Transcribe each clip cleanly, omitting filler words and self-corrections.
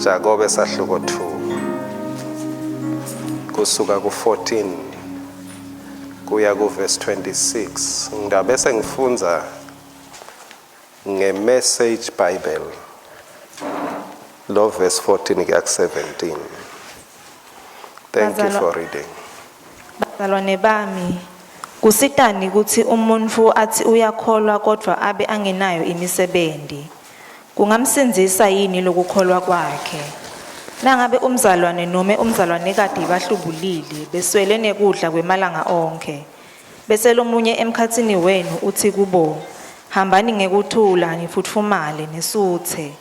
Jakobe sahluko 2 kusuka ku-14 kuya ku-verse 26. Ngidabe sengifundza nge-Message Bible lo verse 14 kuya ku-17. Thank you for reading. Bazalwane bami, kusitani kutsi umuntfu atsi uyakholwa kodvwa abe angenayo imisebenti? Kungamsindzisa yini lokukholwa kwakhe? Nangabe umzalwane nome umzalwanekati bahlubulile beswele nekudla kwemalanga onkhe, bese lomunye emkhatsini wenu utsi kubo, Hambani ngekuthula nifutfumale nisutse,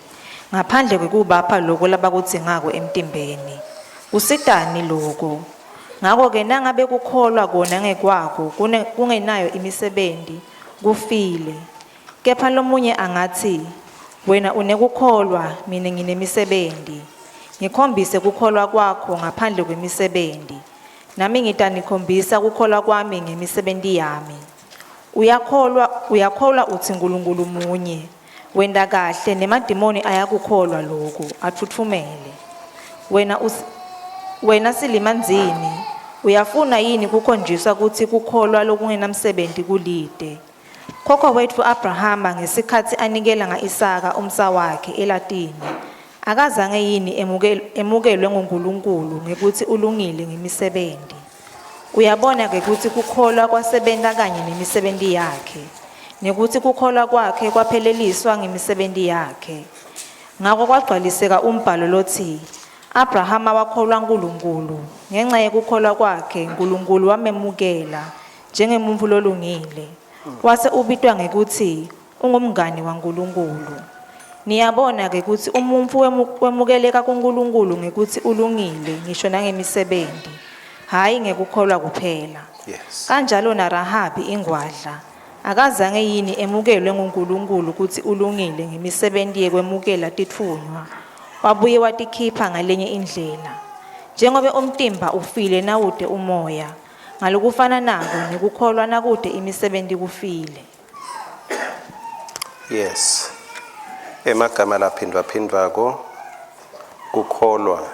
ngaphandle kwekubapha loko labakudzingako emtimbeni. Kusitani loko? Ngako-ke nangabe kukholwa kona ngekwako kungenayo imisebenti, kufile. Kepha lomunye angatsi, Wena unekukholwa, mine nginemisebenti. Ngikhombise kukholwa kwakho ngaphandle kwemisebenti, nami ngitanikhombisa kukholwa kwami ngemisebenti yami. Uyakholwa, uyakholwa utsi Nkulunkulu munye, wenta kahle, nemadimoni ayakukholwa loku, atfutfumele. Wena us, wena silimandzini, uyafuna yini kukhonjiswa kutsi kukholwa lokungenamsebenti kulite? Khokho wetfu Abrahama ngesikhatsi anikela nga-Isaka umsa wakhe elatini, akazange yini emukelwe nguNkulunkulu ngekutsi ulungile ngemisebenti? Uyabona-ke kutsi kukholwa kwasebenta kanye nemisebenti yakhe, nekutsi kukholwa kwakhe kwapheleliswa ngemisebenti yakhe. Ngako kwagcwaliseka umbhalo lotsi, Abrahama wakholwa Nkulunkulu, ngenca yekukholwa kwakhe Nkulunkulu wamemukela njengemuntfu lolungile, wase ubitwa ngekutsi ungumngani waNkulunkulu. Niyabona-ke kutsi umuntfu wemukeleka kuNkulunkulu ngekutsi ulungile ngisho nangemisebenti, hhayi ngekukholwa kuphela. Yes. Kanjalo naRahabi ingwadla, akazange yini emukelwe nguNkulunkulu kutsi ulungile ngemisebenti yekwemukela titfunywa, wabuye watikhipha ngalenye indlela. Njengobe umtimba ufile nawute umoya, ngalokufananako nekukholwa nakute imisebenti kufile. Yes. Emagama laphindwaphindwako kukholwa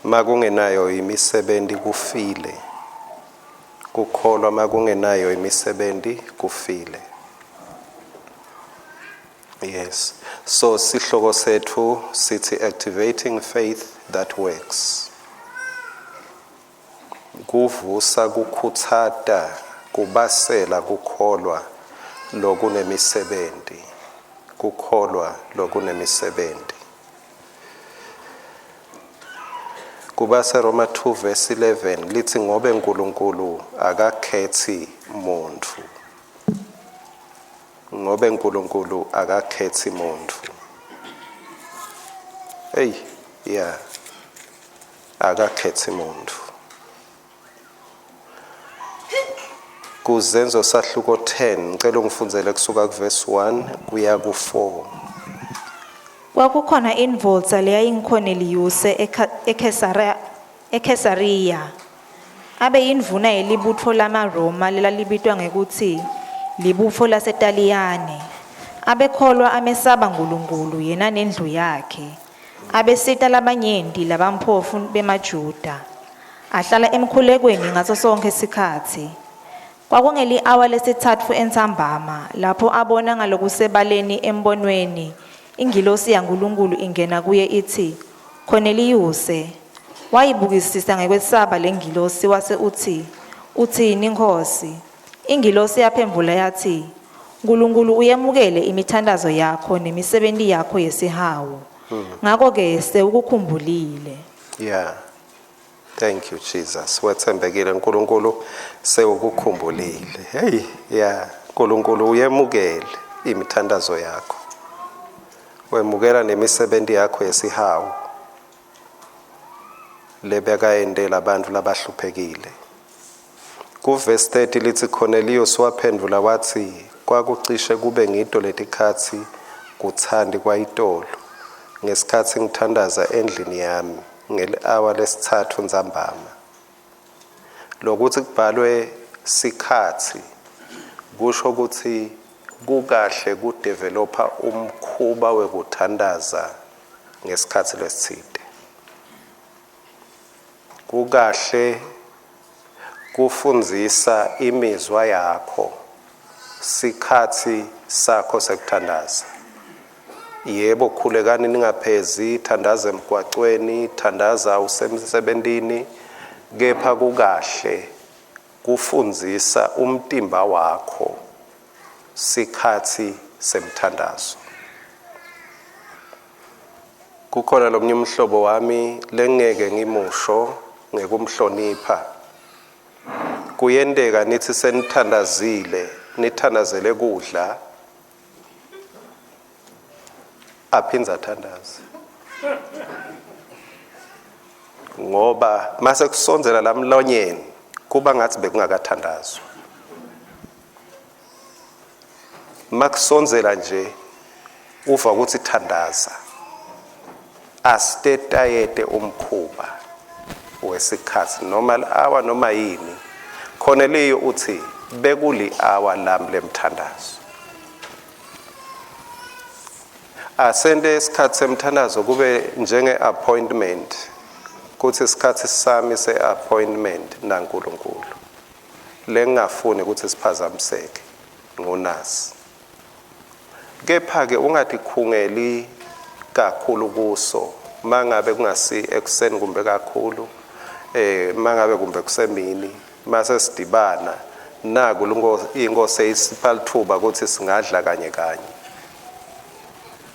makungenayo imisebenti kufile. Kukholwa makungenayo imisebenti kufile. Yes. So sihloko sethu sithi activating faith that works. Kuvusa kukhutsata kubasela kukholwa lokunemisebenti. Kukholwa lokunemisebenti. KubaseRoma 2 verse 11 lithi ngobe uNkulunkulu akakhethi muntfu. Ngobe uNkulunkulu akakhethi muntfu. Hey, yeah. Akakhethi muntfu. Kuzenzo sahluko 10 ngicela ungifundzele kusuka kuverse 1 kuya ku4. Kwakukhona indvodza leyayinguKhoneliyuse eKhesariya. Abe yindvuna yelibutfo lamaRoma lelalibitwa ngekutsi libutfo laseTaliyane. Abekholwa amesaba Nkulunkulu yena nendlu yakhe. Abesita labanyenti labamphofu bemaJuda. Ahlala emkhulekweni ngaso sonkhe sikhatsi. Kwakungeli-awa lesitsatfu entsambama lapho abona ngalokusebaleni embonweni ingilosi yaNkulunkulu ingena kuye itsi, Khoneliyuse. Wayibukisisa ngekwesaba lengilosi wase utsi, Utsini Nkhosi? Ingilosi yaphendvula yatsi, Nkulunkulu uyemukele imithandazo yakho nemisebenti yakho yesihawu. Ngako-ke sewukukhumbulile. Yeah. Thank you Jesus. Wethembekile uNkulunkulu sewukukhumbulile. Hey, yeah. uNkulunkulu uyemukele imithandazo yakho. Wemukela nemisebenti yakho yesihawu. Lebekayentela abantu labahluphekile. Kuvesi 30 lithi Cornelius waphendvula watsi kwakucishe kube ngito letikhatsi kuthandi kwayitolo ngesikhatsi ngithandaza endlini yami ngeli-awa lesitsatfu ntsambama. Lokuthi kubhalwe sikhatsi kusho ukuthi kukahle kudevelopha umkhuba wekuthandaza ngesikhathi lesitsite. Kukahle kufundzisa imizwa yakho sikhathi sakho sekuthandaza. Yebo, khulekani ningaphezi, thandaza emgwacweni, thandaza usemsebentini, kepha kukahle kufundzisa umtimba wakho sikhathi semthandazo. Kukhona lomnye umhlobo wami lengeke ngimusho ngekumhlonipha. Kuyenteka nithi senithandazile, nithandazele kudla, aphindze athandaze. Ngoba mase kusondzela lamlonyeni kuba ngathi bekungakathandazwa. Makusondzela nje uva ukuthi thandaza. Asitetayete umkhuba wesikhathi noma li-hour noma yini. Cornelio uthi bekuli-hour lami lemthandazo. Asente isikhathi semthandazo kube njenge appointment, kuthi isikhathi sami se-appointment naNkulunkulu lengingafuni ukuthi siphazamiseke ngunasi. Kepha-ke ungatikhungeli kakhulu kuso mangabe kungasi ekuseni kumbe kakhulu, mangabe kumbe kusemini mase sidibana naku inkosi isipha lithuba ukuthi singadla kanye kanye,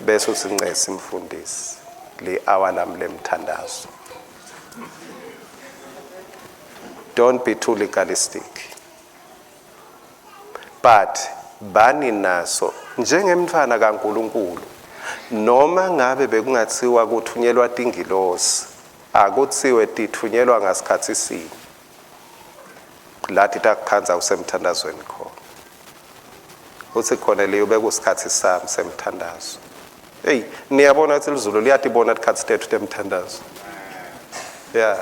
bese usincesa imfundisi li hour lami lemthandazo. Don't be too legalistic, but bani naso njengemntwana kaNkuluNkulu. Noma ngabe bekungathiwa kuthunyelwa tingilosi, akuthiwe tithunyelwa ngasikhathi sini lathi takukhanza usemthandazweni khona. Uthi khona leyo bekusikhathi sami semthandazo. Hey, niyabona ukuthi lizulu liyatibona tikhathi tethu temthandazo. Yeah,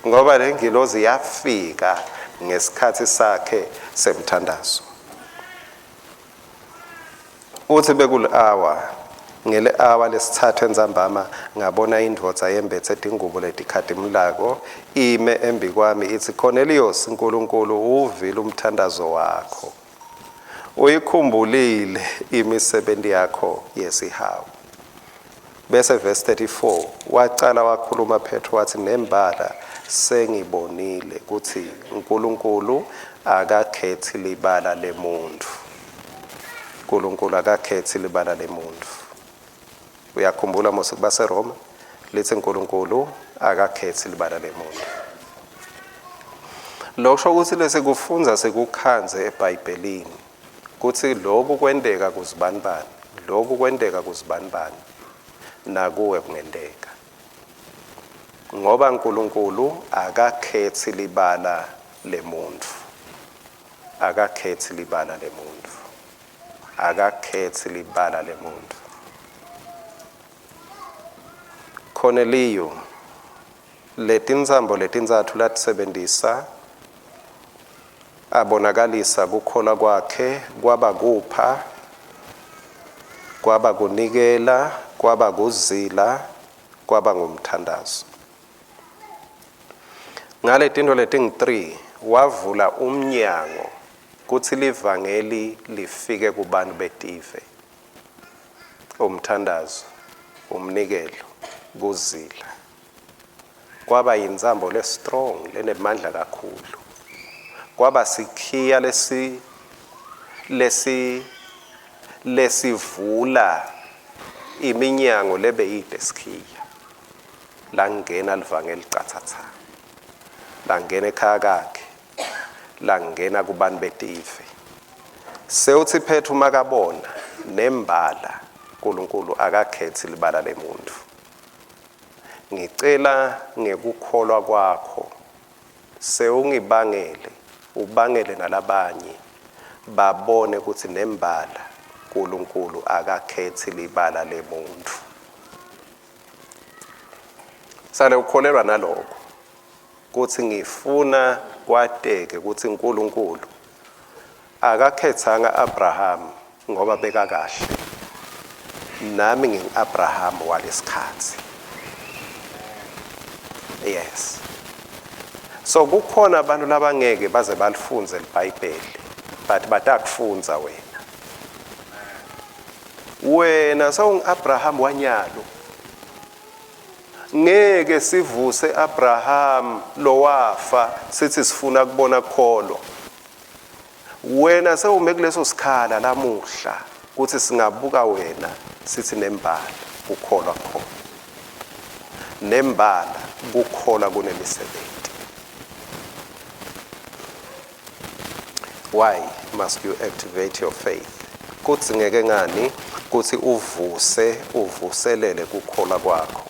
ngoba le ngilozi yafika ngesikhathi sakhe semthandazo. Uthi bekuli-hour, ngele-hour lesithathu entsambama ngabona indvodza yembethe tingubo letikhatimulako ime embi kwami ithi, Cornelius, uNkulunkulu uvile umthandazo wakho, uyikhumbulile imisebenzi yakho yesihawu. Bese verse 34 wacala wakhuluma Petro wathi, nembala sengibonile ukuthi uNkulunkulu akakhethi libala lemuntu. uNkulunkulu akakhethi libala lemuntu. Uyakhumbula mose kubaseRoma lithi uNkulunkulu akakhethi libala lemuntu. Lokho ukuthi lesikufunza sikukhanze eBhayibhelini kuthi lokhu kwenteka kuzibanibani, lokhu kwenteka kuzibanibani, nakuwe kungenteka. Ngoba uNkulunkulu akakhethi libala lemuntu. Akakhethi libala lemuntu. Akakhethi libala lemuntu. Cornelio letintsambo letintsatfu latisebentisa abonakalisa kukholwa kwakhe kwaba kupha, kwaba kunikela, kwaba kuzila, kwaba ngumthandazo. Ngale tinto letingu-3 wavula umnyango kutsi livangeli lifike kubantu betive. Umthandazo, umnikelo, kuzila. Kwaba yintsambo le strong lenemandla kakhulu. Kwaba sikhiya lesi lesi lesivula iminyango lebeyide sikhiya. Langena livangeli cathatha. Langena ekhaya kakhe. Langena kubantu betive. Sewuthi Petru makabona nembala uNkulunkulu akakhethi libala lemuntu. Ngicela ngekukholwa kwakho sewungibangele ubangele nalabanye babone ukuthi nembala uNkulunkulu akakhethi libala lemuntu. Sale ukholelwa nalokho kuthi ngifuna kwateke ukuthi uNkulunkulu akakhethanga Abraham ngoba beka kahle. Nami ngingu-Abraham walesikhatsi. Yes. So kukhona abantu labangeke baze balifundze iBhayibheli, but batakufunza wena. Wena sewungu-Abraham wanyalo. Ngeke sivuse Abraham lowafa sithi sifuna kubona kukholwa. Wena sewume kuleso sikhala lamuhla kuthi singabuka wena sithi nembala kukholwa khona. Nembala kukholwa kunemisebenzi. Why must you activate your faith? Kudzingeke ngani kuthi uvuse uvuselele kukholwa kwakho?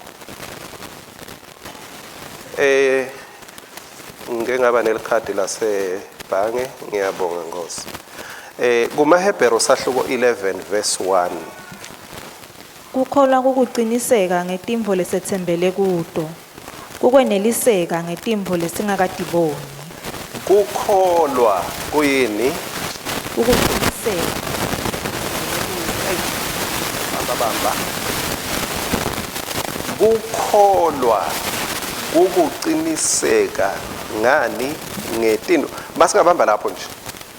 Ngike ngaba nelikhadi lasebhange, ngiyabonga Nkosi. KumaHebheru sahluko 11 verse 1. Kukholwa kukuciniseka ngetintfo lesetsembele kuto, kukweneliseka ngetintfo lesingakatiboni. Kukholwa kuyini? Kukuciniseka. Bamba bamba. Kukholwa kukuciniseka ngani? Ngetintfo. Masingabamba lapho nje.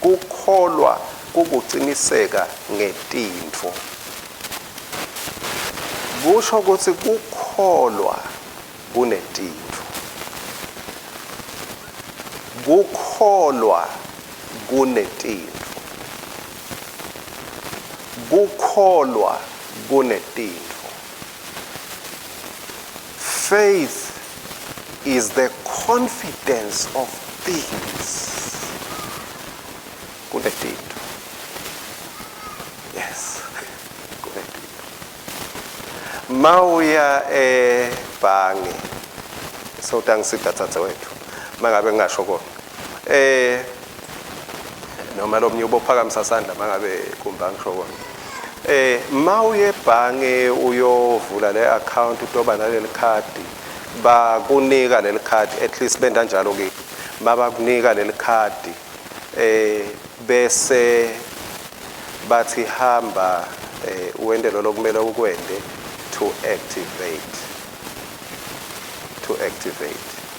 Kukholwa kukuciniseka ngetintfo. Kusho ukuthi kukholwa kunetintfo. Kukholwa kunetintfo. Kukholwa kunetintfo. Faith is the confidence of things. Kunetintfo. Yes. Kunetintfo. Mawuya ebhange sewutangisida dzadzewethu mangabe ngingasho kona noma lo mnye ubophakamisa sandla mangabe kumbe angisho kona. Mawuye ebhange uyovula le account utoba naleli khadi, bakunika leli khadi, at least benda njalo ke mabakunika leli khadi, bese bathi hamba wente lo lokumele ukwente to activate. To activate.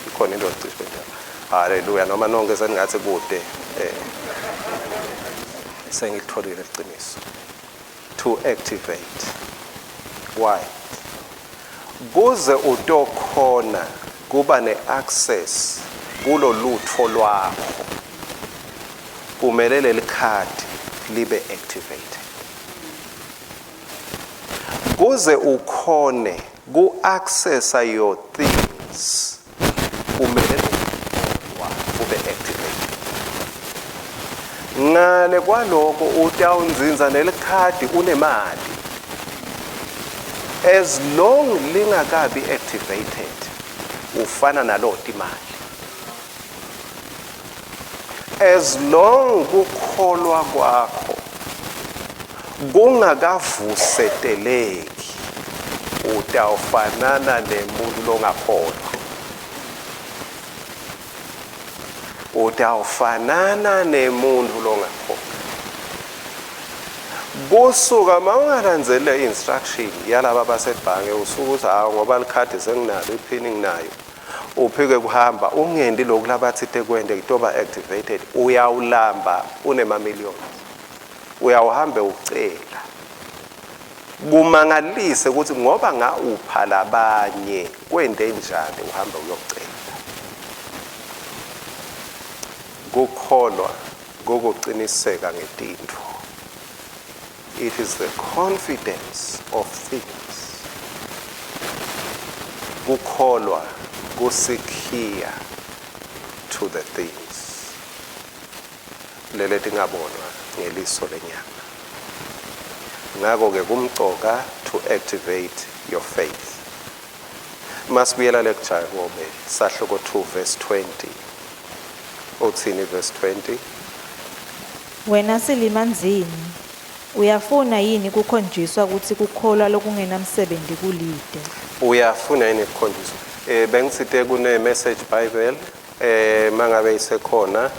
Ikhona into cishe benjalo. Hallelujah, noma nonke sengathi kude sengilitholile iqiniso. To activate. Why? Kuze utokhona kuba ne-access kulo lutfo lwakho, kumele leli khadi libe activated. Kuze ukhone ku-accessa your things, kumele kube activated. Ngale kwaloko utawunzinza nelikhadi unemali. As long lingakabi activated, ufana naloti imali. As long kukholwa kwakho kungakavuseteleki, utawufanana nemuntu longakholwa. Utawufanana nemuntu longakholwa. Kusuka mawungalandzeli instruction yalaba basebhange, usuke uthi hawu ngoba likhadi senginalo, iphini nginayo, uphike kuhamba ungendi lokhu labathite kwente kutoba activated, uyawulamba unema-millions, uyawuhambe ucela. Kumangalise ukuthi ngoba ngawupha labanye kwente njani uhambe uyocela. Kukholwa kukuciniseka ngetintfo. It is the confidence of things. Kukholwa kusikhiya to the things lele tingabonwa ngeliso lenyama. Ngakho-ke kumcoka to activate your faith. Masibuyela le kuJakobe sahluko 2 verse 20. Uthini verse 20? Wena silimanzini, uyafuna yini kukhonjiswa kutsi kukholwa lokungenamsebenti kulite? Uyafuna yini kukhonjiswa? Bengitsite kune Message Bible, mangabe isekhona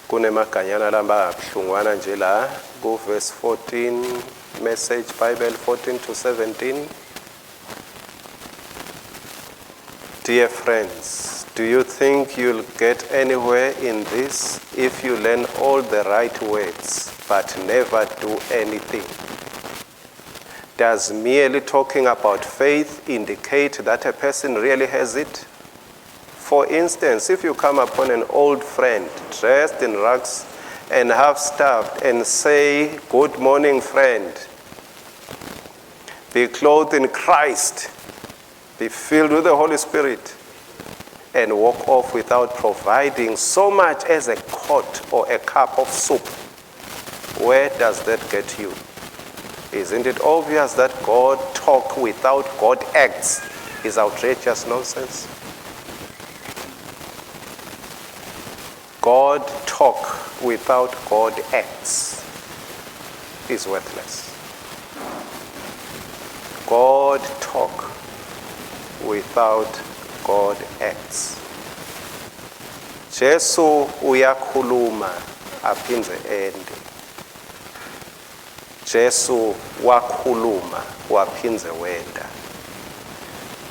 kunemaganyana lamba buhlungwana nje la ku verse 14. Message Bible 14 to 17. Dear friends, do you think you'll get anywhere in this if you learn all the right words but never do anything? Does merely talking about faith indicate that a person really has it? For instance, if you come upon an old friend dressed in rags and half starved and say, Good morning, friend, be clothed in Christ, be filled with the Holy Spirit, and walk off without providing so much as a quart or a cup of soup, where does that get you? Isn't it obvious that God talk without God acts is outrageous nonsense? God talk without God acts is worthless. God talk without God acts. Jesu uyakhuluma aphindze ende. Jesu wakhuluma waphindze wenda.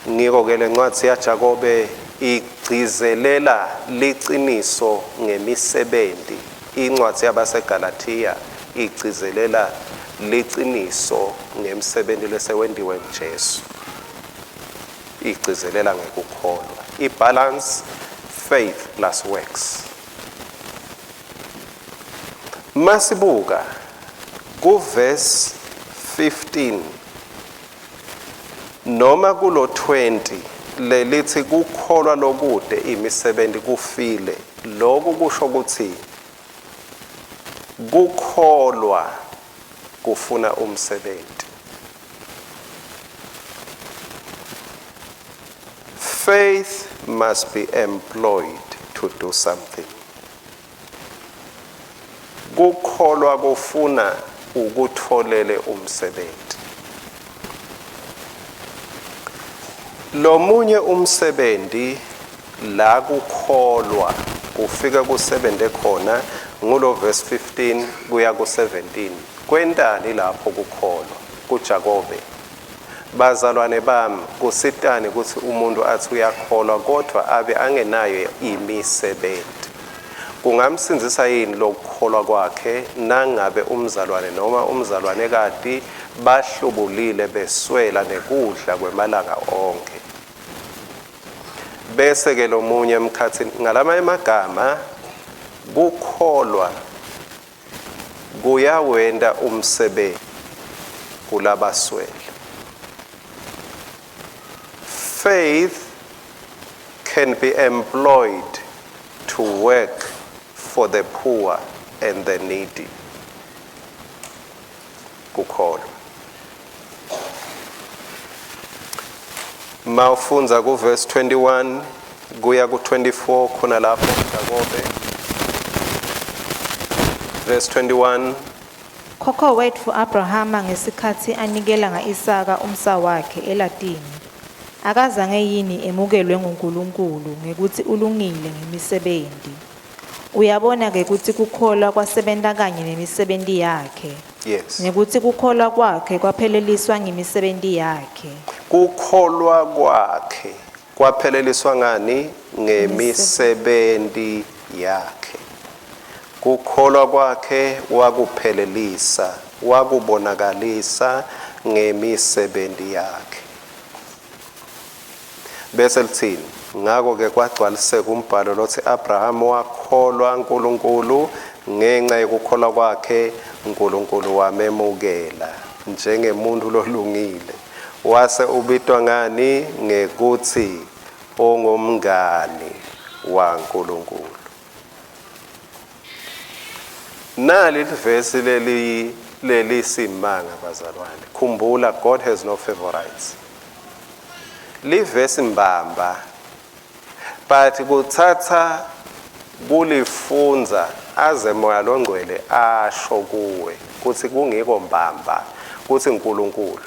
Ngiko ke lencwadi yaJakobe igcizelela liciniso ngemisebenti. Incwadi yabaseGalatia igcizelela liciniso ngemsebenti lesewentiwe nguJesu. Igcizelela ngekukholwa. I-balance faith plus works. Masibuka kuverse 15 noma kulo 20 lelithi kukholwa lokude imisebenti kufile, lokhu kusho ukuthi kukholwa kufuna umsebenzi. Faith must be employed to do something. Kukholwa kufuna ukutholele umsebenzi. Lomunye umsebenzi la kukholwa kufika kusebente khona ngulo verse 15 kuya ku17. Kwentani lapho kukholwa kuJakobe? Bazalwane bami, kusitani ukuthi umuntu athi uyakholwa kodwa abe angenayo imisebenzi? Kungamsindzisa yini lokukholwa kwakhe nangabe umzalwane noma umzalwane kati bahlubulile beswela nekudla kwemalanga onkhe? Bese ke lomunye emkhathini, ngalamanye amagama, kukholwa kuyawenta umsebenzi kulabaswele. Faith can be employed to work for the poor and the needy. Kukholwa. Mawufundza ku verse 21 kuya ku 24 khona lapho Jakobe. Verse 21. Khokho wetfu Abrahama ngesikhatsi anikela nga-Isaka umsa wakhe elatini, akazange yini emukelwe nguNkulunkulu ngekutsi ulungile ngemisebenti? Uyabona-ke kutsi kukholwa kwasebenta kanye nemisebenti yakhe. Yes. Nekutsi kukholwa kwakhe kwapheleliswa ngemisebenti yakhe. Kukholwa kwakhe kwapheleliswa ngani? Ngemisebenti yakhe. Kukholwa kwakhe wakuphelelisa, wakubonakalisa ngemisebenti yakhe. Bese lithini? Ngako ke kwagcwaliseka umbhalo lothi Abraham wakholwa uNkulunkulu, ngenxa yokukholwa kwakhe uNkulunkulu wamemukela njengemuntu lolungile. Wase ubitwa ngani? Ngekuthi ungumngani waNkulunkulu. Nali livesi leli lelisimanga bazalwane. Khumbula, God has no favorites. Livesi mbamba, but kuthatha kulifunza aze moya longcwele asho kuwe kuthi kungiko mbamba kuthi uNkulunkulu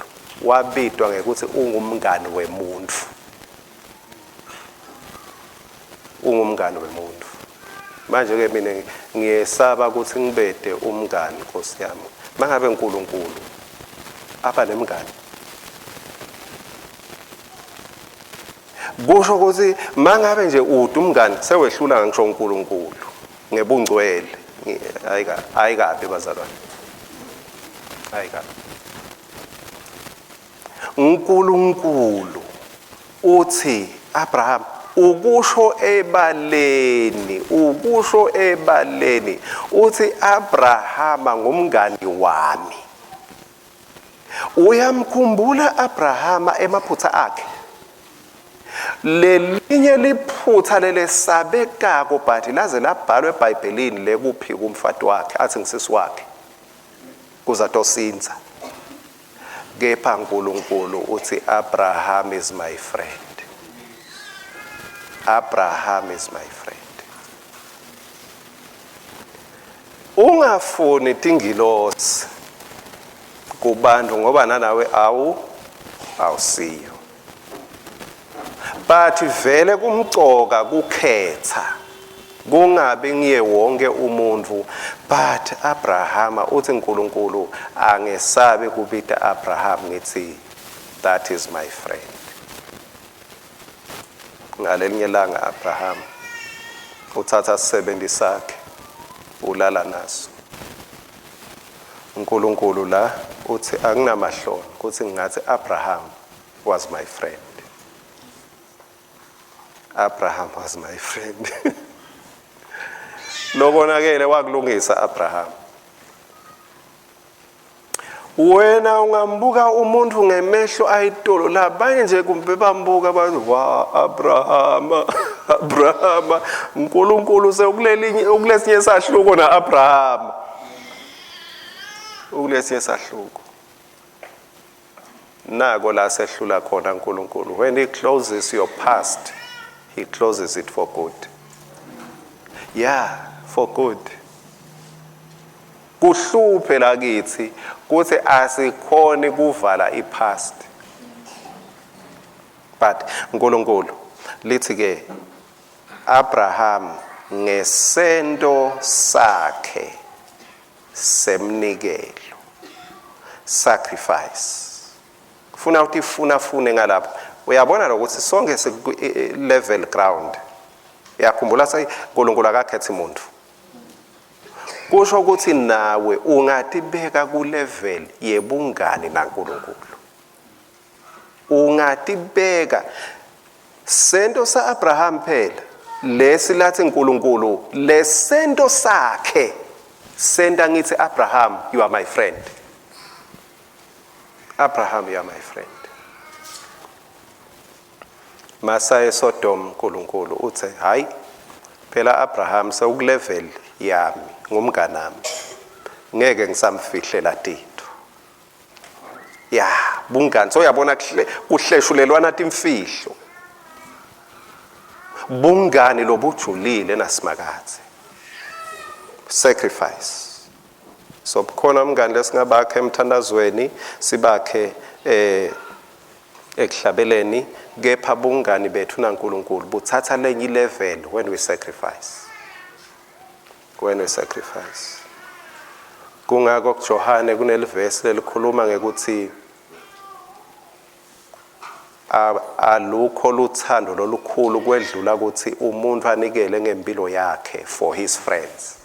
wabitwa ngekuthi ungumngani wemuntu. Ungumngani wemuntu. Manje ke mina ngiyesaba ukuthi ngibede umngani, Nkosi yami. Mangabe uNkulunkulu Aba nemngani. Kusho ukuthi mangabe nje ude umngani sewehlula ngisho uNkulunkulu ngebungcwele. Ayikabi bazalwane. Ayikabi. uNkulunkulu uthi Abraham ukusho ebaleni, ukusho ebaleni uthi Abrahama ngumngani wami. Uyamkhumbula Abrahama emaphutha akhe. Lelinye liphutha lelesabekako but laze labhalwa eBhayibhelini lekuphika umfati wakhe athi ngisisi wakhe kuzatosinza. Kepha uNkulunkulu uthi Abraham is my friend. Abraham is my friend. Ungafuni tingilosi kubantu ngoba nanawe awusiyo. But vele kumcoka kukhetha kungabi ngiye wonke umuntu, but Abrahama uthi uNkulunkulu angesabi kubita Abraham ngithi that is my friend. Ngalelinye langa Abraham uthatha isisebenzi sakhe ulala naso. uNkulunkulu la uthi anginamahloni ukuthi ngingathi Abraham was my friend. Abraham was my friend. Lobonakele wakulungisa Abraham. Wena ungambuka umuntu ngemehlo ayitolo labanye nje kumbe bambuka bathi wa Abraham, Abraham, uNkulunkulu sekulelinye ukulesinye sahluko na Abraham. Ukulesinye sahluko. Nako la sehlula khona uNkulunkulu. When he closes your past, he closes it for good. Yeah, for good. Kuhluphe lakithi kuthi asikhoni kuvala ipast. But uNkulunkulu lithi ke Abraham ngesento sakhe semnikelo, sacrifice. Funa ukuthi funa fune ngalapho. Uyabona lokuthi sonke siku level ground. Uyakhumbula say uNkulunkulu akakhethi umuntu. Kusho ukuthi nawe ungatibeka ku level yebungani naNkulunkulu. Ungatibeka sento saAbraham phela lesi lathi uNkulunkulu lesento sakhe senta ngithi Abraham you are my friend. Abraham you are my friend. Masaye Sodom uNkulunkulu uthe hayi phela Abraham sewukulevel yami ngumnganami ngeke ngisamfihlela titho. Ya bungani so uyabona kuhleshulelwana timfihlo. Bungani lobujulile nasimakathe. Sacrifice. So bukhona umngani lesingabakhe emthandazweni sibakhe ekuhlabeleni, kepha bungani bethu naNkulunkulu buthatha lenye level when we sacrifice. When we sacrifice. Kungako kuJohane kunelivesi lelikhuluma ngekuthi alukho luthando lolukhulu kwedlula ukuthi umuntu anikele ngempilo yakhe for his friends.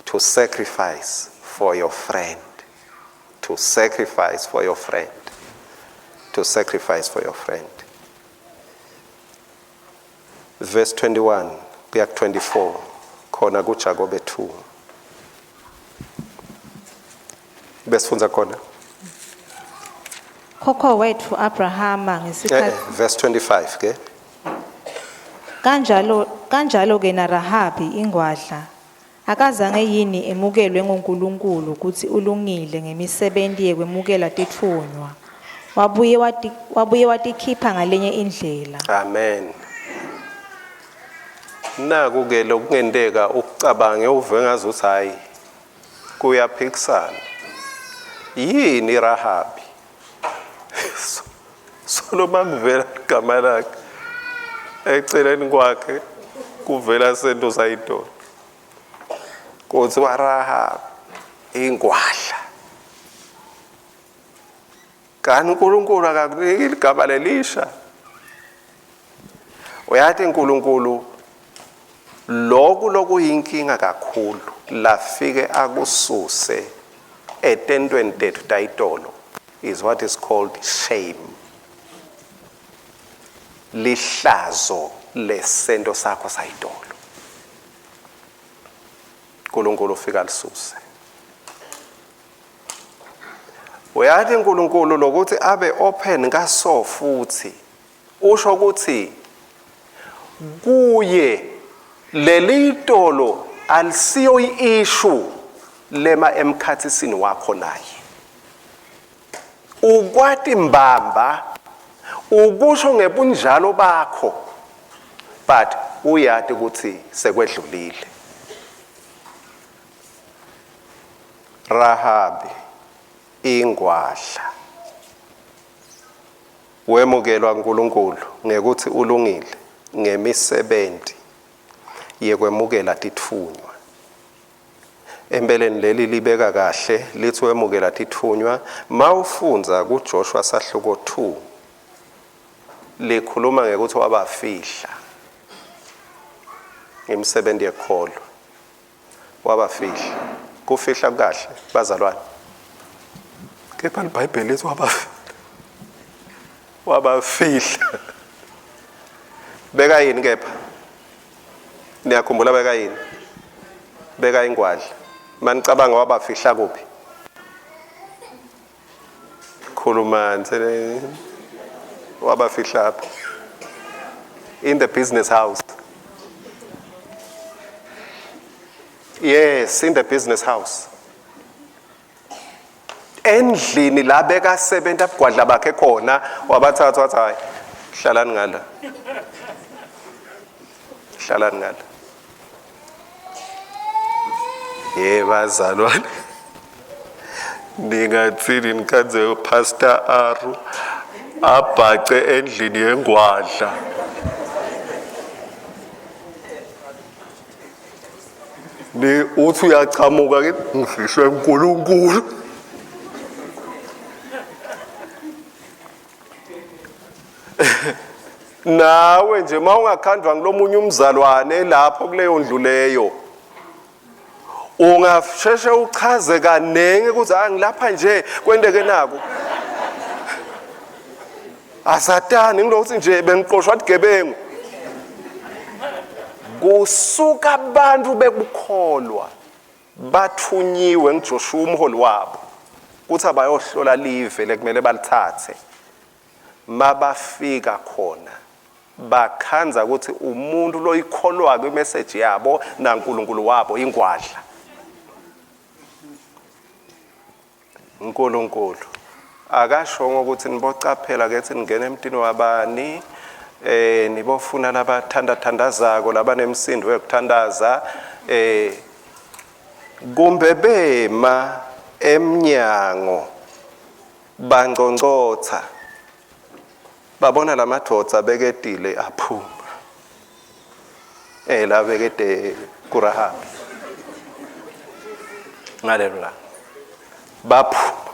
To sacrifice for your friend. To sacrifice for your friend. To sacrifice for your friend. Verse 21 kuya 24 khona kuJakobe 2. Besifundza khona. Khokho wethu Abrahama ngesikhathi Verse 25 ke. Kanjalo ke naRahabi ingwadla akazange yini emukelwe nguNkulunkulu ukuthi ulungile ngemisebenti yekwemukela titfunywa, wabuye watikhipha ngalenye indlela. Amen. Naku ke lokungenteka ukucabange uve ngazuthi hayi kuyaphikisana. Yini Rahabi? Solo makuvela igama lakhe eceleni kwakhe kuvela sento sayidolo. Kuthiwa Rahab ingwadla. Kanti uNkulunkulu akakuniki ligama lelisha. Uyati uNkulunkulu loku lokuyinkinga kakhulu lafike akususe etentweni tethu tayitolo is what is called shame. Lihlazo lesento sakho sayitolo. uNkulunkulu ufika lisuse. Uyati uNkulunkulu lokuthi abe open kaso futhi usho ukuthi kuye leli tolo alisiyo i-issue lema emkhathisini wakho naye. Ukwati mbamba ukusho ngebunjalo bakho, but uyati ukuthi sekwedlulile. Rahabi ingwadla wemukelwa uNkulunkulu ngekuthi ulungile ngemisebenti yekwemukela titfunywa. Empeleni leli libeka kahle lithi wemukela titfunywa. Mawufundza kuJoshua sahluko 2 likhuluma ngekuthi wabafihla imisebenzi yekholwa, wabafihla. Kufihla kahle bazalwane, kepha iBhayibheli lithi wabafihla, wabafihla. Beka yini kepha? Niyakhumbula beka yini? Beka ingwadla. Manicabanga wabafihla kuphi? Khulumani sele wabafihla phi? In the business house. Yes, in the business house. Endlini la bekasebenta bugwadla bakhe khona, wabathatha wathi hayi, hlalani ngala. Hlalani ngala. Ye bazalwane. Ningathini nikhanze uPastor Aru abhace endlini yengwadla. Ni uthi uyachamuka ke ngifihlwe uNkulunkulu. Nawe nje mawungakhandwa ngilomunye umzalwane lapho kuleyo ndlu leyo, ungasheshe uchaze kaningi ukuthi angilapha nje kwenteke naku. Asatani ngilokuthi nje bengiqoshwa tigebengu. Kusuka abantu bekukholwa bathunyiwe ngiJoshua umholi wabo kuthi abayohlola live lekumele balithathe. Mabafika khona bakhanza ukuthi umuntu loyikholwa kwimessage yabo naNkulunkulu wabo ingwadla. uNkulunkulu akashongo ukuthi nibocaphela ke ningena emtini wabani, nibofuna labathanda thandazako labanemsindo wekuthandaza, kumbe bema emnyango bangqongqotha babona lamadvodza beketile aphuma la bekete kuRahabi ngalelo langa baphuma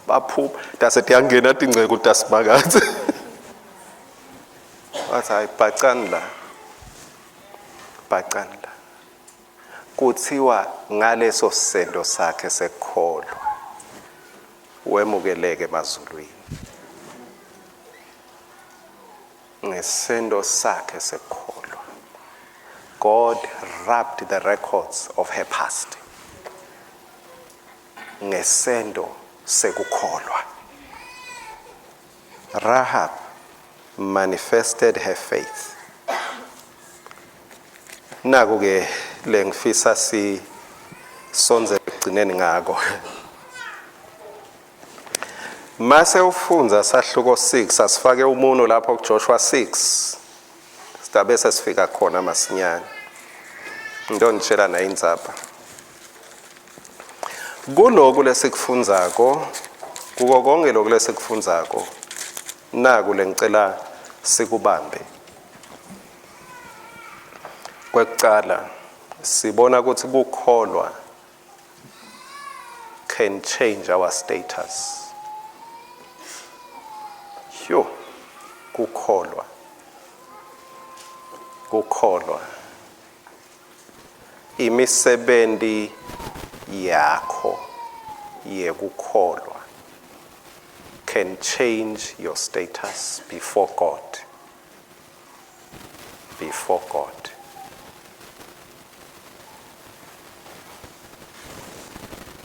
baphuma tase tiyangena tingceku tasimakadze. Wathi hayi bhacani la, bhacani la. Kuthiwa ngaleso sendo sakhe sekukholwa wemukeleke emazulwini. Ngesendo sakhe sekukholwa, God rubbed the records of her past. Ngesendo sekukholwa, Rahab manifested her faith. Naku ke lengifisa si sonze ekugcineni ngako. Mase ufundza sahluko 6, asifake umuno lapho kuJoshua 6. Sidabe sesifika khona masinyane. Ngidonitshela na indzaba. Kuloku lesikufundzako, kuko konke loku lesikufundzako, naku lengicela sikubambe. Kwekucala, sibona ukuthi kukholwa can change our status. Yo, kukholwa. Kukholwa. Imisebenti yakho yekukholwa can change your status before God. Before God.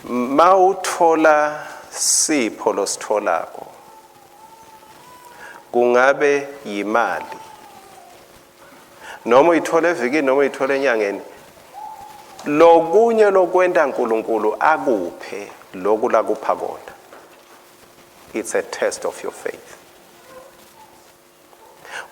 Mawuthola sipho lositholako kungabe yimali noma uyithola evikini noma uyithola enyangeni, lokunye lokwenta uNkulunkulu akuphe loku lakupha kona, it's a test of your faith.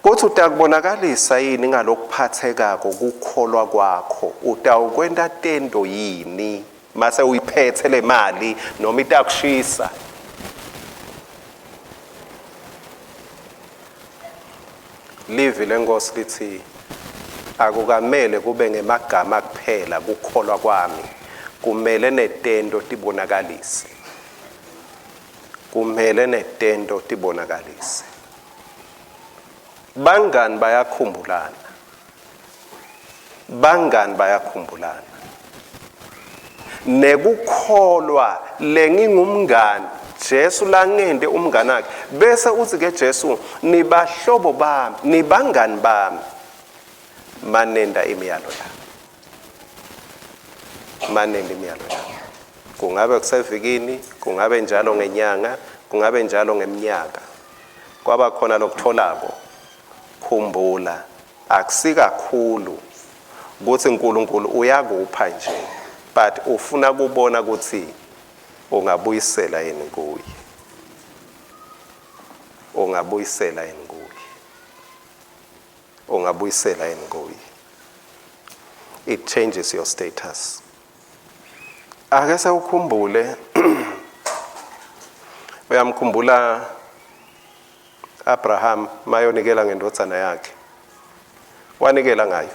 Kuthi utakubonakalisa yini ngalokuphathekako kukholwa kwakho, utawukwenta tento yini mase uyiphethe le mali noma itakushisa. Livi lenkosi lithi akukamele kube ngemagama kuphela kukholwa kwami, kumele netento tibonakalise, kumele netento tibonakalise. Bangani bayakhumbulana, bangani bayakhumbulana. Nekukholwa lengingumngani Jesu langente umngani wakhe, bese uthi ke Jesu nibahlobo bami, nibangani bami, manenda imiyalo yami, manenda imiyalo yami. Kungabe kusevikini, kungabe njalo ngenyanga, kungabe njalo ngeminyaka, kwaba khona lokutholako. Khumbula, akusikakhulu ukuthi uNkulunkulu uyakupha nje, but ufuna kubona ukuthi ungabuyisela yini kuye, ungabuyisela yini kuye, ungabuyisela yini kuye. It changes your status. Ake sewukhumbule, uyamkhumbula Abraham mayonikela ngendvodzana yakhe, wanikela ngayo,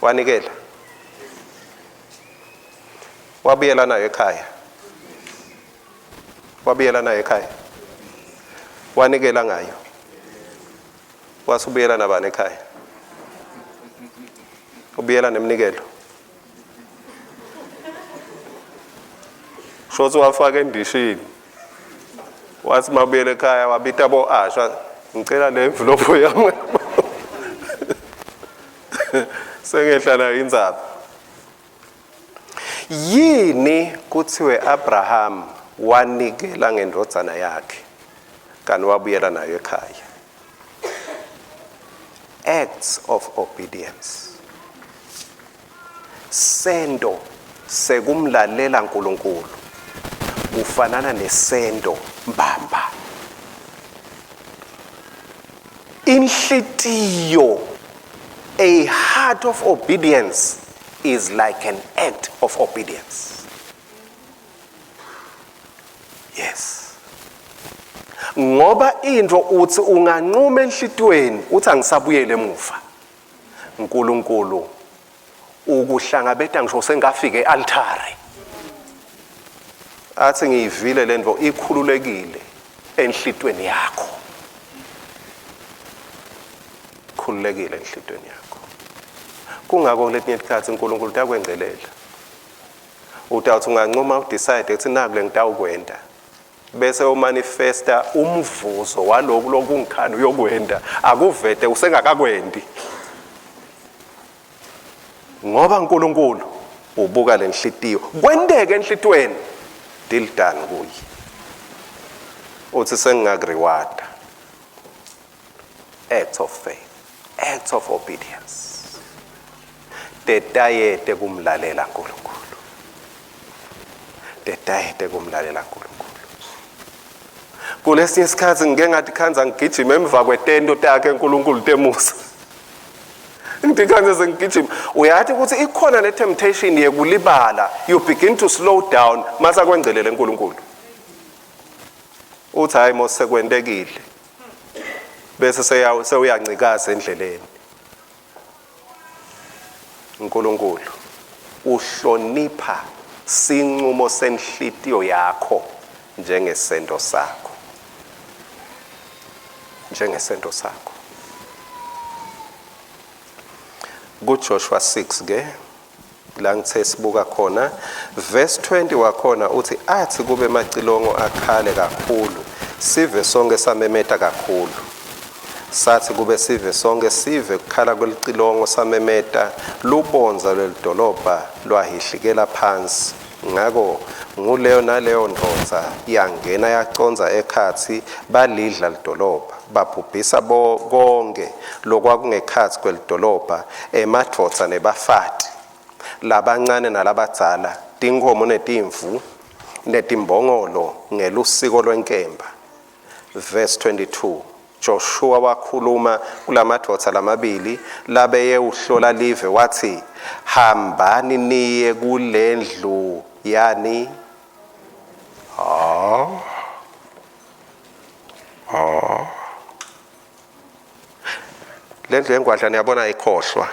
wanikela, wabuyela nayo ekhaya, wabuyela nayo ekhaya, wanikela ngayo, wasubuyela nabani ekhaya, ubuyela nemnikelo. Shothi wafaka endishini, wathi mabuyela ekhaya wabita bo asha, ngicela le envelope yami sengehla nayo indzaba. Yini kuthiwe Abraham wanikela ngendvodzana yakhe kanti wabuyela nayo ekhaya? Acts of obedience, sento sekumlalela uNkulunkulu kufanana nesento mbamba. Inhlitiyo, a heart of obedience is like an act of obedience. Yes, ngoba into uthi unganquma enhlitiyweni uthi angisabuyele emuva, uNkulunkulu ukuhlangabeta ngisho sengafika ealtare, athi ngiyivile lento ikhululekile enhlitweni yakho, khululekile enhlitweni yakho. Kungako kuletinye tikhatsi uNkulunkulu utakwengcelela, utawuthi unganquma udecide ukuthi naku lengitawukwenta, bese umanifesta umvuzo waloku lokungikhani uyokwenta, akuvete usengakakwendi, ngoba uNkulunkulu ubuka lenhlitiyo. Kwenteke enhlitiyweni, deal done kuye, uthi sengingakurewarda. Acts of faith, acts of obedience, tetayete kumlalela uNkulunkulu, tetayete kumlalela uNkulunkulu. Kulesinye isikhathi ngike ngathi khanza ngigijima emva kwetento takhe uNkulunkulu temusa, ngikhanze sengigijima. Uyathi ukuthi ikhona le temptation yekulibala, you begin to slow down mase kwengcelele uNkulunkulu, uthi hayi mose sekwentekile, bese sewuyancikaza endleleni. uNkulunkulu uhlonipha sinqumo senhlitiyo yakho njengesento sakho. Njengesento sakho. KuJoshua 6 ke la ngithe sibuka khona verse 20 wakhona uthi athi kube macilongo akhale kakhulu sive sonke samemeta kakhulu. Sathi kube sive sonke sive kukhala kwelicilongo samemeta lubondza lwelidolobha lwahihlikela phansi. Ngako nguleyo naleyo ndvodza yangena yacondza ekhatsi balidla lidolobha babhubhisa konke lokwakungekhatsi kwelidolobha emadvodza nebafati labancane nalabadzala tinkhomo netimvu netimbongolo ngelusiko lwenkemba. Verse 22 Joshua wakhuluma kulamadvodza lamabili labeye uhlola live wathi hambani niye kulendlu yani. Lendlu yengwadla niyabona ikhohlwa.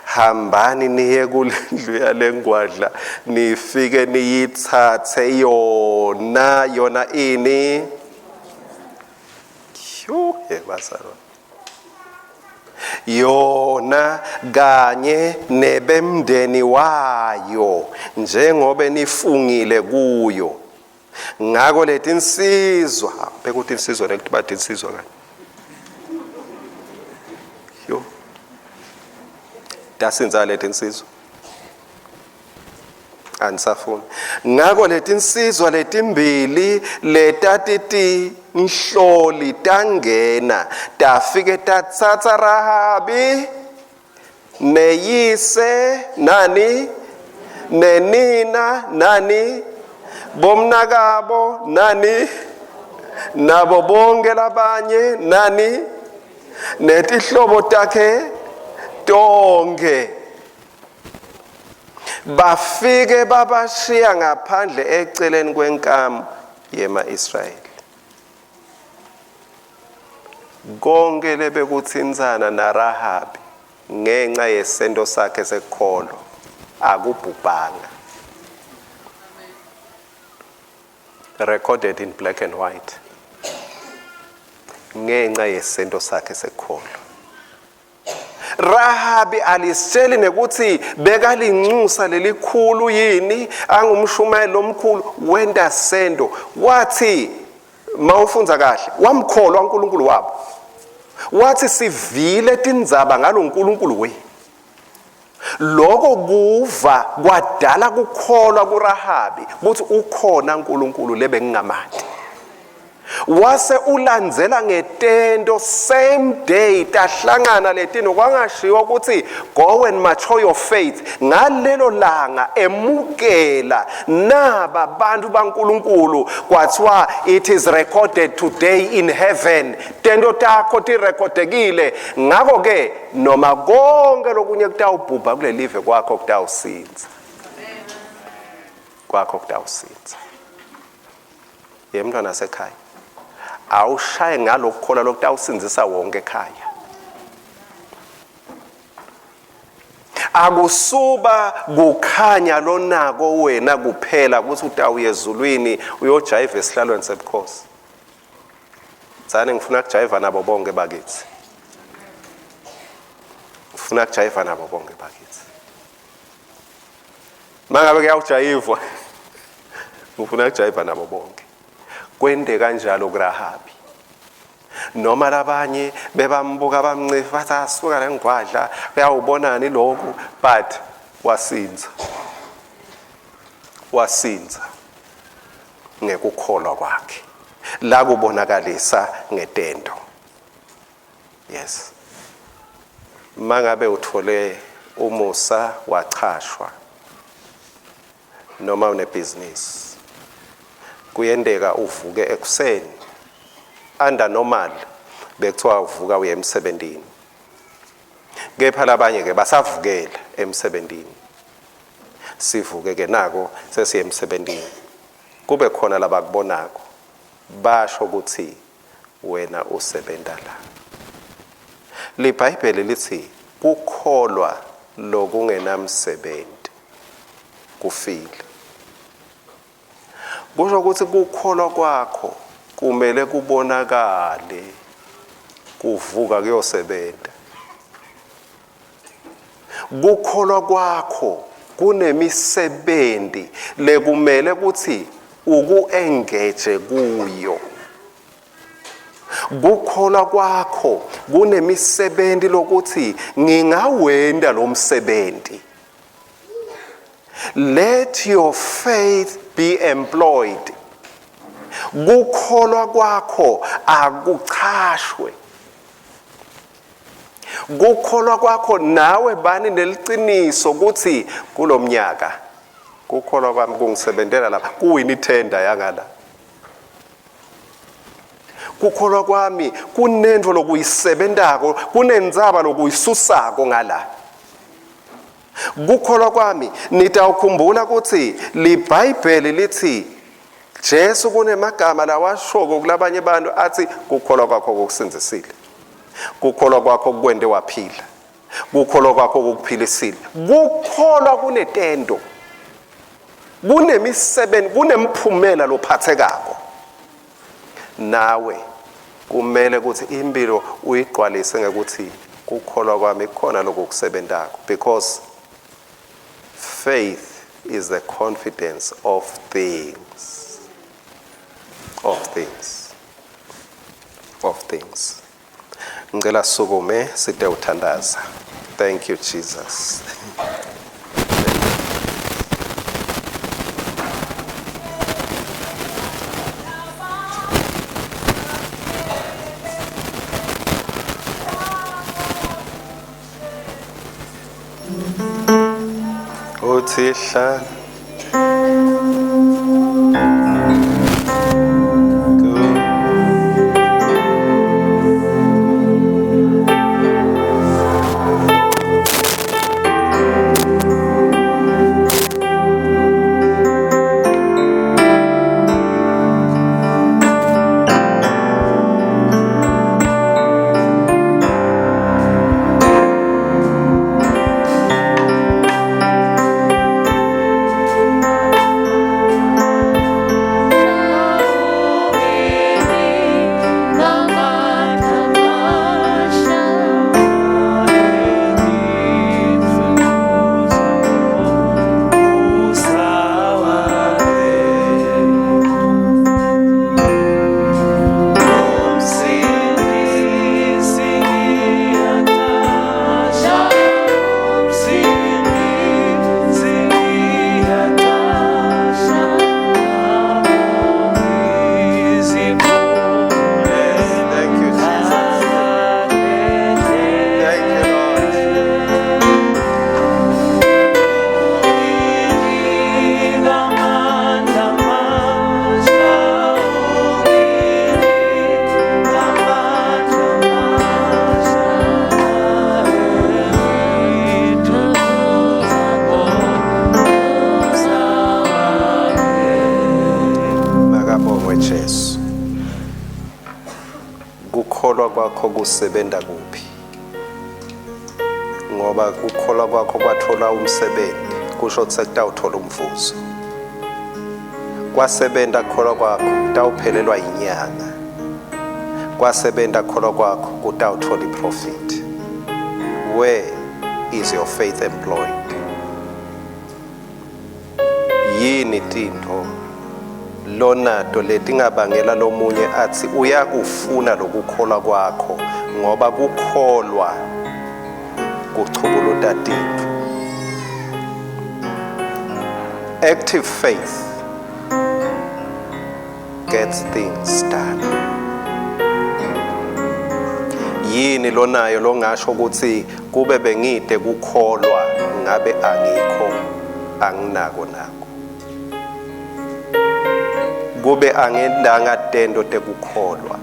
Hambani niye kulendlu yalengwadla nifike niyithathe yona yona ini. Bazalwane. Yona kanye nebemndeni wayo njengobe nifungile kuyo. Ngako letinsizwa bekuthi insizwa nekuthi bathi insizwa kanye. Yo. Tasinza letinsizwa. Anisafuni. Ngako letinsizwa letimbili letatiti nhloli tangena tafike tatsatsa Rahabi neyise nani nenina nani bomnakabo nani nabo bonke labanye nani netihlobo takhe tonke. Bafike babashiya ngaphandle eceleni kwenkamu yema-Israyeli. Konke lebekutsintsana naRahabi ngenxa yesento sakhe sekukholwa akubhubhanga. Recorded in black and white. Ngenxa yesento sakhe sekukholwa. Rahabi alisitsheli nekuthi bekalinxusa lelikhulu yini angumshumayeli lomkhulu wenta sento wathi mawufundza kahle wamkholwa uNkulunkulu wabo. Wathi sivile tindzaba ngaloNkulunkulu we. Lokho kuva kwadala kukholwa kuRahabi ukuthi ukhona uNkulunkulu lebengingamati. Wase ulandzela ngetento same day tahlangana letino kwangashiwo ukuthi go and mature your faith. Ngalelo langa emukela naba bantu baNkulunkulu kwathiwa it is recorded today in heaven. Tento takho tirekhodekile. Ngakho ke noma konke lokunye kutawubhubha kulelive kwakho kutawusinza. Kwakho kutawusinza. Yemntwana sekhaya awushaye ngalokukholwa lokutawusindzisa wonke ekhaya. Akusuba kukhanya lonako wena kuphela ukuthi utawuya ezulwini uyojayiva esihlalweni sebukhosi. Tsani ngifuna kujayiva nabo bonke bakithi. Ngifuna kujayiva nabo bonke bakithi. Mangabe kuyawujayivwa ngifuna kujayiva nabo bonke. Kwente kanjalo kuRahabi. Noma labanye bebambuka bamncifa bathi asuka lengwadla uyawubonani lokhu, but wasinza. Wasinza ngekukholwa kwakhe. La kubonakalisa ngetento. Yes. Mangabe uthole umusa wachashwa noma unebhizinisi kuyenteka uvuke ekuseni under normal bekuthiwa uvuka uye emsebentini, kepha labanye ke basavukela emsebentini. Sivuke ke nako sesiye emsebentini, kube khona labakubonako basho ukuthi wena usebenta la. LiBhayibheli lithi kukholwa lokungenamsebenzi kufile. Kusho ukuthi kukholwa kwakho Kumele kubonakale kuvuka kuyosebenta. Kukholwa kwakho kunemisebenti lekumele ukuthi uku-engage kuyo. Kukholwa kwakho kunemisebenti lokuthi ngingawenta lo msebenti. Let your faith be employed. Kukholwa kwakho akuchashwe. Kukholwa kwakho nawe bani neliciniso ukuthi kulomnyaka kukholwa kwami kungisebentela lapha kuwini ithenda yangala. Kukholwa kwami kunento lokuyisebentako, kunendzaba lokuyisusako ngala. Kukholwa kwami nitawukhumbula ukuthi liBhayibheli lithi Jesu kunemagama lawashoko kulabanye abantu athi kukholwa kwakho kukusindzisile. Kukholwa kwakho kukwente waphila. Kukholwa kwakho kukuphilisile. Kukholwa kunetento. Kunemisebenzi, kunemphumela lophathekako. Nawe kumele ukuthi impilo uyigcwalise ngekuthi kukholwa kwami kukhona lokukusebentako, because faith is the confidence of things, of things, of things. Ngicela sukume site uthandaza. Thank you, Jesus. Uthi hlala Thank you, Jesus. Thank you, Lord. Makabongwe Jesu. Kukholwa kwakho kusebenta kuphi? Ngoba kukholwa kwakho kwathola umsebenzi, kusho ukuthi sekutawuthola umvuzo. Kwasebenta kukholwa kwakho kutawuphelelwa inyanga. Kwasebenta kukholwa kwakho kutawuthola iprofit. Where is your faith employed? Yini tintfo lonato letingabangela lomunye athi uyakufuna lokukholwa kwakho, ngoba kukholwa kuchukuluta tintfo. Active faith gets things done. Yini lonayo longasho ukuthi kube bengide kukholwa ngabe angikho, anginako nako? Kube angendanga tento tekukholwa.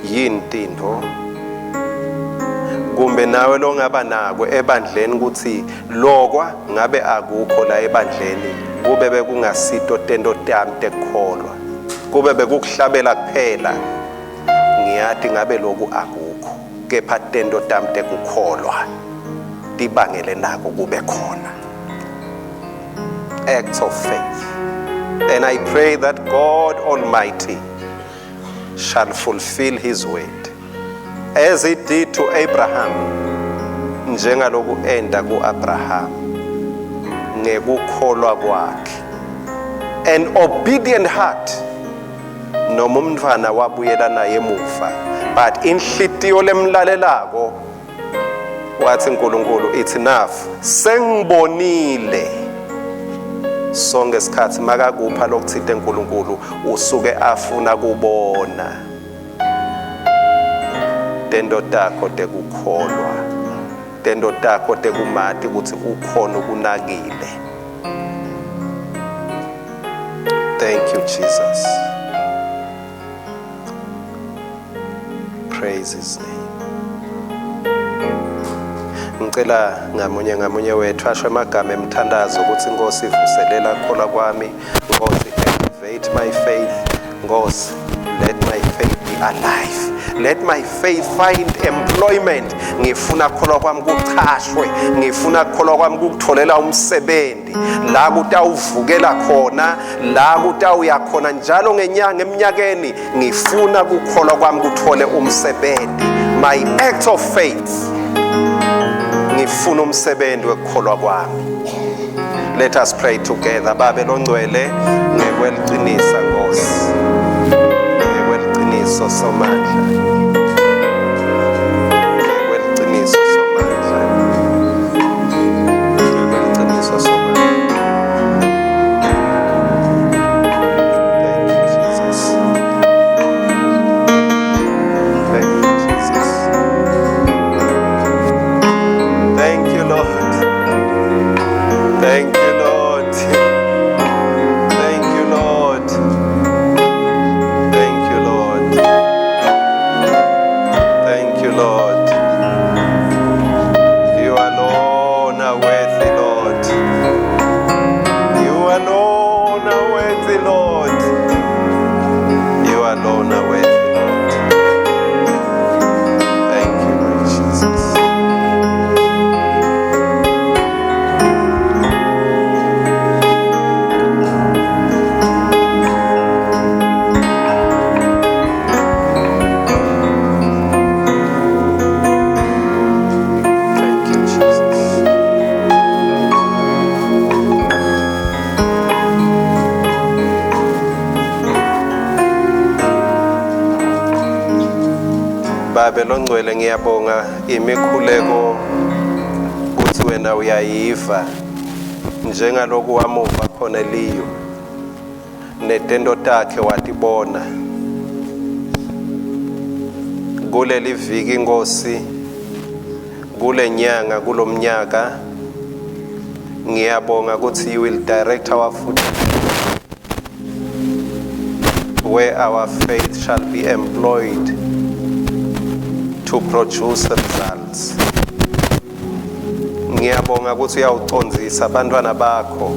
Yini tintfo kumbe nawe longaba nako ebandleni ukuthi lokwa ngabe akukho la ebandleni kube bekungasito tento tami tekukholwa, kube bekukuhlabela kuphela, ngiyati ngabe loku akukho, kepha tento tami tekukholwa tibangele nako kube khona. acts of faith. And I pray that God Almighty shall fulfill his word as he did to Abraham, njengaloku enta ku-Abraham ngekukholwa kwakhe. An obedient heart, noma umntwana wabuyela naye emuva, but inhlitiyo lemlalelako wathi uNkulunkulu, it's enough, sengibonile. Sonke isikhathi makakupha lokuthinte uNkulunkulu usuke afuna kubona tento takho tekukholwa, tento takho tekumati ukuthi ukhona ukunakile. Thank you, Jesus. Praise his name. Ngicela ngamunye ngamunye wethu asho amagama emthandazo ukuthi, Nkosi, vuselela kukholwa kwami. Nkosi, activate my faith. Nkosi, let my faith be alive. Let my faith find employment. Ngifuna kukholwa kwami kuchashwe, ngifuna kukholwa kwami kukutholela umsebenzi la kutawuvukela khona, la kutawuya khona njalo ngenyanga eminyakeni. Ngifuna kukholwa kwami kuthole umsebenzi, my act of faith. Ngifuna umsebenzi wekukholwa kwami. Let us pray together. Babe longcwele, ngekweliciniso Nkosi, ngekweliciniso Somandla, ngekweliciniso Somandla, ngekweliciniso Somandla. Thank you, Jesus. Thank you, Jesus. Thank you, Lord. Thank you, Lord. Thank you, Lord. Thank you, Lord. Thank you, Lord. You alone are worthy, Lord. You alone are worthy, Lord. You alone are worthy, Lord. Thank you, my Jesus. Thank you, Jesus. Babe longcwele, ngiyabonga imikhuleko kuthi wena uyayiva njengaloku wamuva Cornelio netento takhe watibona. Kuleli viki Nkosi, kule nyanga, kulomnyaka, ngiyabonga ukuthi you will direct our foot where our faith shall be employed to produce results. Ngiyabonga ukuthi uyawucondzisa abantwana bakho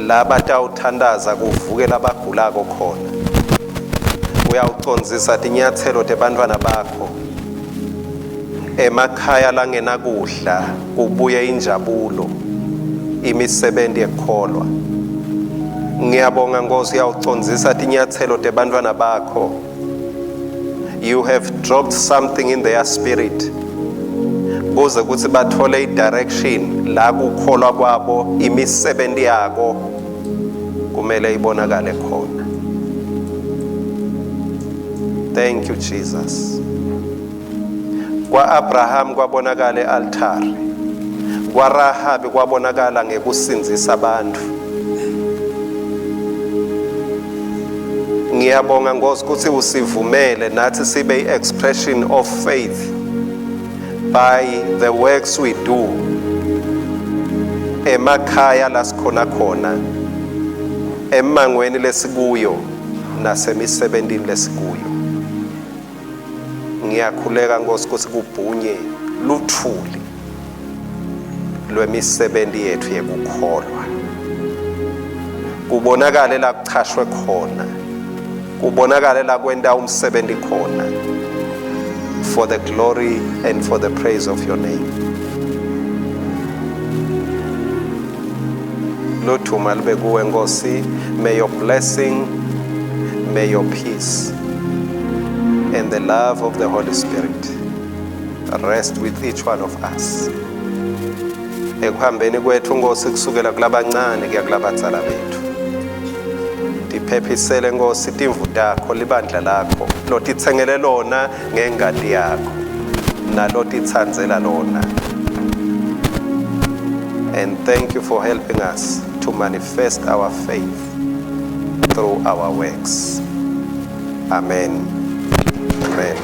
laba tawuthandaza kuvuke labagulako khona. Uyawucondzisa tinyatselo tebantwana bakho emakhaya langenakudla kubuye injabulo, imisebenti yekukholwa. Ngiyabonga Nkosi, uyawucondzisa tinyatselo tebantwana bakho. You have dropped something in their spirit kuze kuthi bathole i-direction la kukholwa kwabo imisebenti yako kumele ibonakale khona. Thank you, Jesus. Kwa-Abraham kwabonakala e-altare, kwaRahabi kwabonakala ngekusindzisa abantu. Ngiyabonga Nkosi ukuthi usivumele nathi sibe i-expression of faith by the works we do emakhaya lasikhona khona, emangweni lesikuyo, nasemisebentini lesikuyo. Ngiyakhuleka Nkosi ukuthi kubhunye luthuli lwemisebenti yethu yekukholwa, kubonakale la kuchashwe khona, kubonakale la kwenta umsebenzi khona, for the glory and for the praise of your name. Ludvumo lube kuwe Nkosi. May your blessing, may your peace, and the love of the Holy Spirit rest with each one of us. Ekuhambeni kwethu Nkosi, kusukela kulabancane kuya kulabadzala bethu. Tiphephisele Nkosi timvu takho, libandla lakho lotitsengele lona ngengati yakho nalotitsandzela lona. And thank you for helping us to manifest our faith through our works. Amen. Amen.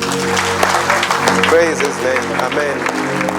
Praise his name. Amen.